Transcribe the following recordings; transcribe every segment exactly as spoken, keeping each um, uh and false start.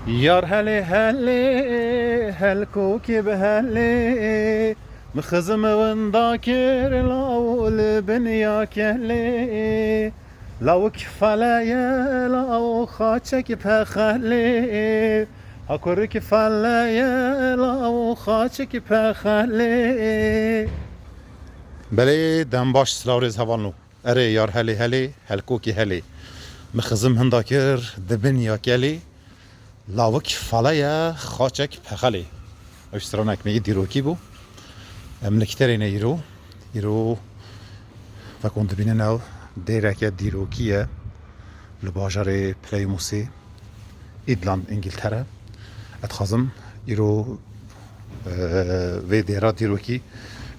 Yar helê helê, helkokê bi helê, min xizim winda kir law li bin ya kelê. Lawik fele ye, law xaçek pexelê, ha kurik fele ye, law xaçek pexelê. Belê, dem baş, silav rêz hevalno. Erê yar helê helê, helkokê helê. Min xizim hinda kir, di bin ya kelê. Lawik fele ye, xaçek pexelê. Ew stranek me yê dîrokî bû. Em li Kiterê ne îro. Îro, wek hûn dibînin, ew dêreke dîrokî ye. Li bajarê Plymouthê, England, Îngiltere. Ez dixwazim îro, e, vê dêra dîrokî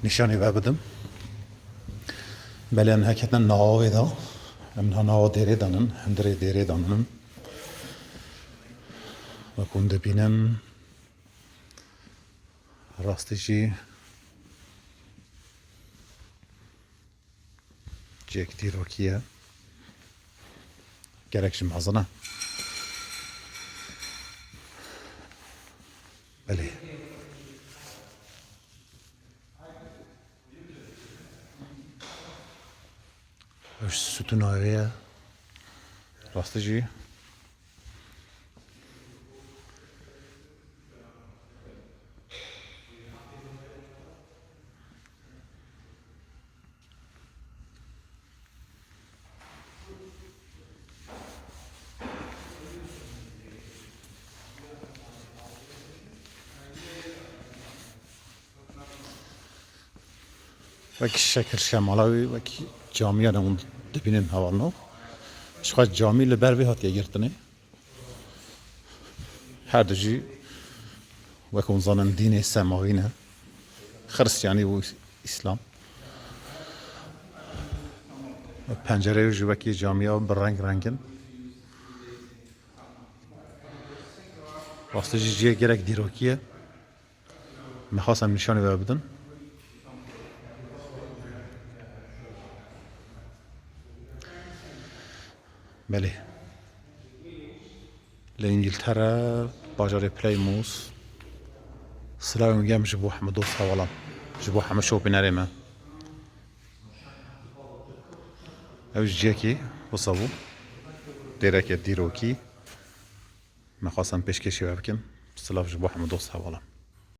nîşanî we bidim. Belê em niha ketine nava wê de. Em niha nava dêrê de nin, hundirê dêrê de nin. Wek hûn dibînin, rastî jî cihek dîrokî ye. Gelek jî mezin e. Belê. Ev sütuna wê ye. Rastî jî. Wek şekil şemala wî, wek camiya ne hûn dibînin hevalno. Ji xwe camî li ber vê hatiye girtinê. Her du jî, wek hûn zanin, dînê semawî ne. Xiristiyanî û Îslam. Pencereyê jî wekî camiya bi reng reng in. Rastî jî cihê gelek dîrokî ye. Me xwest em nîşanî we bidin. Belê. Li Îngiltere, bajarê Plymouth. Silavên germ ji bo hemû dost hevalan. Ji bo hemû şopînerê me. Ew ji cihekî wisa bû. Dêreke dîrokî. Me xwest em pêşkêşî we bikin. Silav ji bo hemû dost hevalan.